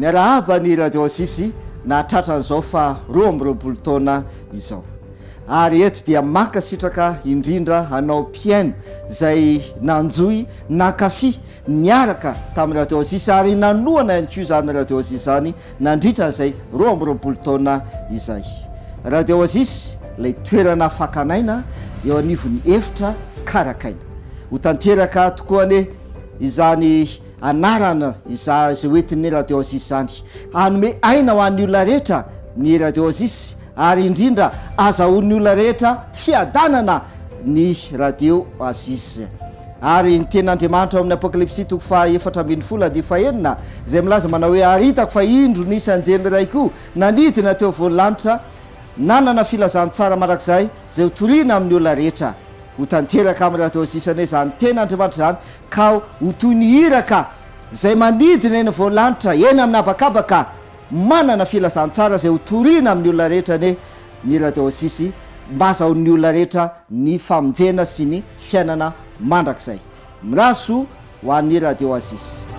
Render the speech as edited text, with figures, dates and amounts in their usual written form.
Miarahaba ny Radio Oasis nahatratra an'izao faha 22 taona izao. Ary eto dia mankasitraka indrindra anao mpihaino izay nanjohy, nankafy, niaraka tamin'ny Radio Oasis ary nanohana ihany koa izany Radio Oasis izany nandritra an'izay 22 taona izay. Radio Oasis, ilay toerana fakan'aina eo anivon'ny efitra karakaina. Ho tanteraka tokoa anie izany anarana izay hoentin'ny Radio Oasis izany. Hanome aina ho an'ny olona rehetra ny Radio Oasis ary indrindra azahoan'ny olona rehetra fiadanana ny Radio Oasis. Ary ny tenin'Andriamanitra ao amin'ny Apokalypsy toko faha 14 andiany fahenina izay milaza manao hoe, Ary hitako fa indro nisy anjely iray koa nanidina teo afovoan'ny lanitra, nanana filazantsara mandrakizay izay ho torina amin'ny olona rehetra. Ho tanteraka amin'ny Radio Oasis anie izany tenin'Andriamanitra izany ka ho toy ny iraka izay manidina eny afovoan'ny lanitra, eny amin'ny habakabaka, manana filazantsara izay ho torina amin'ny olona rehetra anie ny Radio Oasis mba azahoan'ny olona rehetra ny famonjena sy ny fiainana mandrakizay. Mirary soa ho an'ny Radio Oasis.